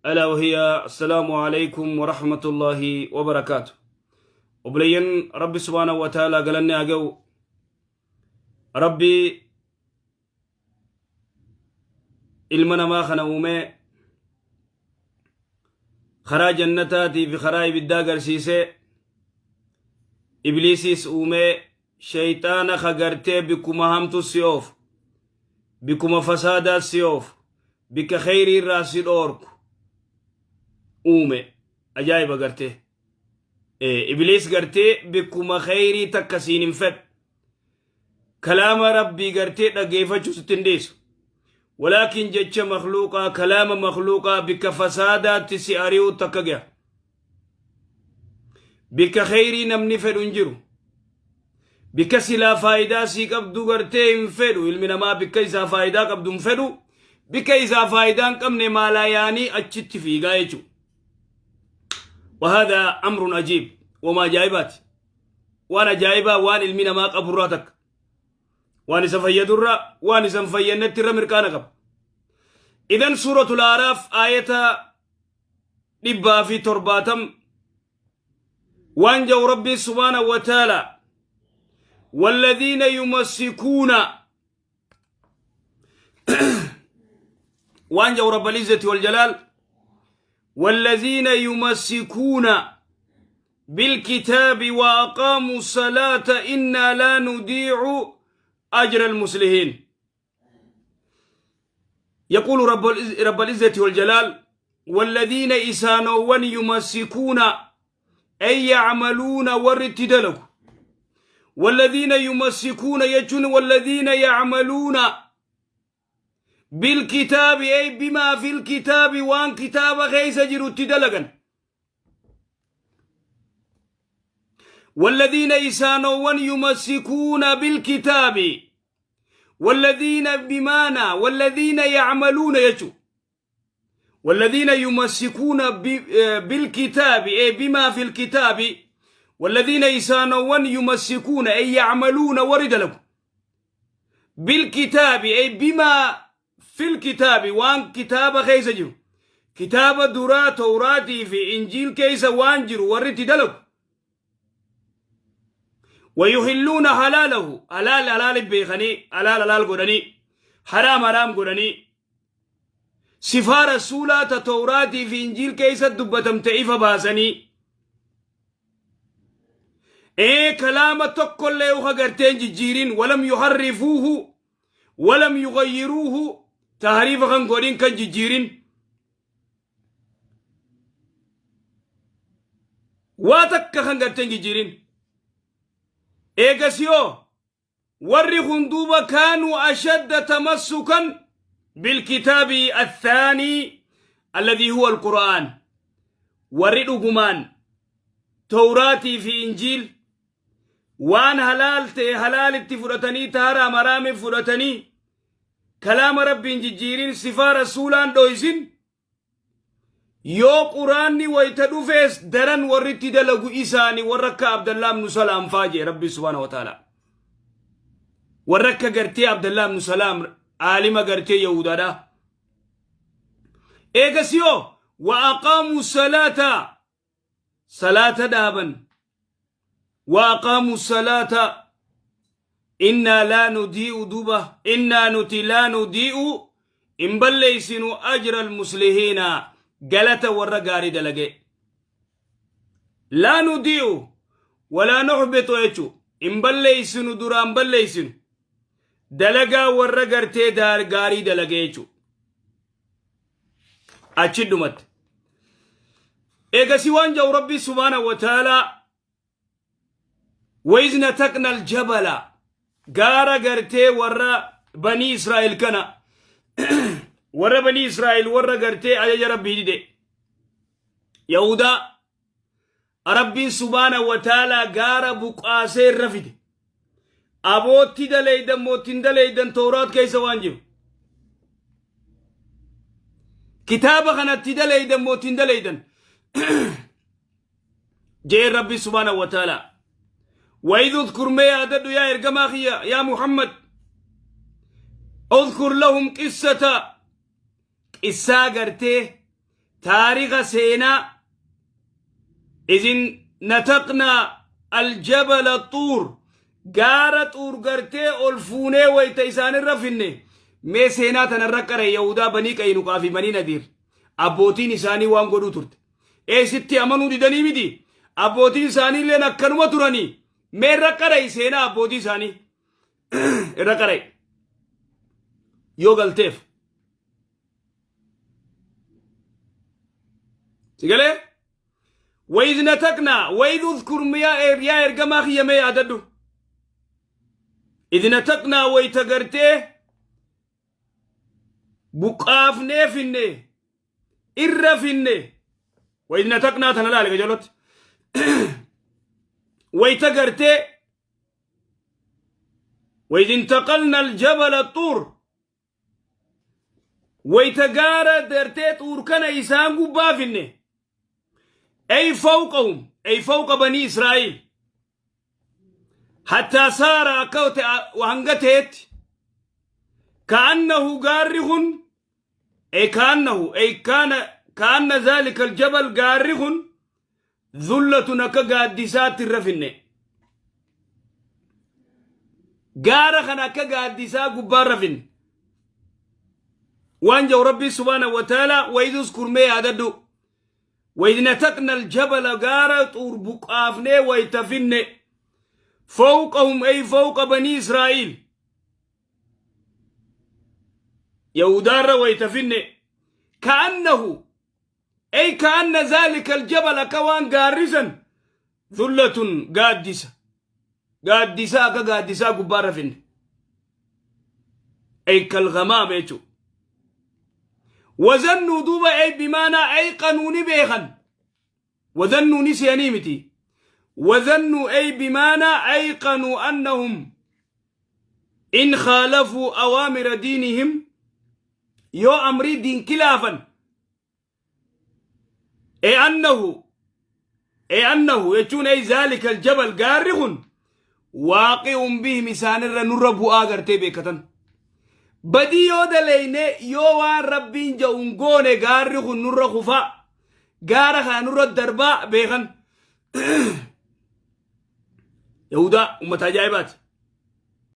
ألا وهي السلام عليكم ورحمة الله وبركاته. Obboleeyyan Rabbi subhaanahu wa ta'ala galanni haa ga'u. Rabbi ilma namaa kana uumee karaa jannataatii fi karaa ibiddaa agarsiisee, ibliisiis uumee, sheyxaana ka gartee bikkuma hamtu si oofu, bikkuma fasaadaa si oofu, bikka kheyrii irraa si dhoorku uume. Ajaa'iba gartee. Ibliis gartee bikkuma kheyrii takka siin hin fedhu. Kalaama Rabbii gartee dhaggeeffachuu sitti hin dhiisu. Walaakin jecha makhluuqaa, kalaama makhluuqaa bikka fasaadaatti si ari'uu takka gaha. Bikka kheyrii namni fedhu hin jiru. Bikka silaa faayidaa sii qabdu gartee hin fedhu. Ilmi namaa bikka isaa faayidaa qabdu hin fedhu. Bikka isaa faayidaa hin qabne maalaa yaanii achitti fiigaa jechuudha. وهذا أمر عجيب وما ajaa'ibaati. Waan ajaa'ibaa, waan ilmi namaa qaburraa takka. Waan isa fayyadurraa, waan isa hin fayyadnetti irra mirqaana qaba. إذن سورة الأعراف aayata 170 waan jau Rabbii سبحانه وتعالى: والذين يمسكون, waan jau رب العزة والجلال: والذين يمسكون بالكتاب وأقاموا الصلاة إنا لا نضيع أجر المصلحين. يقول رب العزة والجلال: والذين إسانوان يمسكون أي يعملون warri itti dalagu. والذين يمسكون jechuun والذين يعملون بالكتاب أي بما في الكتاب, waan kitaaba keessa jiru itti dalagan. والذين إسانوان يمسكون بالكتاب, والذين بمعنى والذين يعملون jechu. والذين يمسكون بالكتاب أي بما في الكتاب, والذين إسانوان يمسكون أي يعملون warri dalagu بالكتاب أي بما في الكتاب, waan kitaaba keessa jiru, kitaaba duraa Tawraatii fi Injiil keessa waan jiru warri itti dalagu. ويحلون حلاله, halaal halaal beekanii, halaal halaal godhanii, haraam haraam godhanii, sifaa rasuulaa ta Tawraatii fi Injiil keessa dubbatamte ifa baasanii, ee kalaama tokkollee uka garteen jijjiirin, ولم يحرفوه ولم يغيروه, tahriifa kan godhin, kan jijjiirin, waa takka kan garteen jijjiirin. Eegasiyoo warri kun duuba كانوا أشد تمسكا بالكتاب الثاني الذي هو القرآن. Warri dhugumaan Tawraatii fi Injiil waan halaal ta'e halaalitti fudhatanii, ta haraam haraami fudhatanii, kalaama Rabbiin jijjiirin, sifaa rasuulaan dhoysin, yoo Quraanni wayta dhufees daran warri itti dalagu isaani, warra akka Abdallaa ibnu Salaam faa jee Rabbi سبحانه وتعالى. Warra akka gartee Abdallaa ibnu Salaam, aalima gartee Yahudaadha. Eegasiyoo وأقاموا الصلاة, salaata dhaaban. وأقاموا الصلاة إنا لا نضيع, duuba إنا nuti لا نضيع hin balleeysinu أجر المصلحين, galata warra gaarii dalage. لا نضيع ولا نحبط jechu, hin balleeysinu, duraan balleeysinu dalagaa warra gartee gaarii dalage jechu. Achi dhumatte. Eegasi waan jau Rabbi سبحانه وتعالى: وإذ نتقنا الجبل, gaara gartee warra Banii Israa'el kana, warra Banii Israa'el, warra gartee ajaja Rabbii dide, Yahudaa, Rabbiin سبحانه وتعالى gaara buqaasee irra fide. Abootti daleeydan moottiin daleeydan Tooraat keessa waan jiru, kitaaba kanatti daleeydan moottiin daleeydan jeen Rabbi سبحانه وتعالى. وإذ, اذكر, mee yaadadhu yaa ergamaa kiyya يا محمد, اذكر لهم قصة, qissaa gartee Taarika seenaa izin nataqnaa aljabala xuur gaara xuur gartee ol fuunee wayta isaanirra finne mee seenaa tanarra qare yahudaa banii qaynuqaa fi banii nadiir abbootiin isaanii waan godhuu turte eessitti amanuu didanii miti abbootiin isaanii illeen akkanuma turanii mee irra qara'i seenaa abbootii isaanii irra qara'i yoo galteef Si galee? Wayiz nataqnaa wayiz uzkur yaa ergamaa kiyya mee yaadadhu. Idh nataqnaa wayita gartee buqqaafnee finne irra finne wayiz nataqnaa tana laali qajeelotti. Wayita gartee wayiz intaqalna aljabala xuur Wayta gaara gartee xuur kana isaan gubbaa finne. Ay fawqahum ay fawqa banii Israa'iil. Hattaa saara akka hanga ta'etti ka'annahu gaarri kun ay ka'annahu ay kaana ka'anna zaalika aljabal gaarri kun Zullatun akka gaaddisaatti irra finne. Gaara kana akka gaaddisaa gubbaa irra finne. Waan jedhu Rabbii subhaanahu wa ta'ala wayidus kurmee yaadadhu. Wayid nataqna aljabala gaara xuur buqqaafnee wayita finne. Fawqahum ay fawqa banii Israa'iil. Yahudaarra wayita finne. Ka'annahu Ay ka'anna zaalika aljabal akka waan gaarri san dhullatun gaaddisa. Gaaddisa akka gaaddisaa gubbaarra finne. Ay kalghamaama jechuudha. Wazannuu duuba ay bimaanaa ay qanuuni beekan. Wazannuu ni se'anii miti. Wazannuu ay bimaanaa ay qanuu annahum in khaalafuu awaamira diinihim yoo amrii diin kilaafan e annahu e annahu jechuun ay zaalika aljabal gaarri kun waaqi'un bihim isaanirra nurra bu'aa gartee beekatan badii yoo daleyne yoo waan rabbiin ja'uun goone gaarri kun nurra kufaa gaara kana nurra darbaa beekan yahudaa ummata ajaa'ibaati.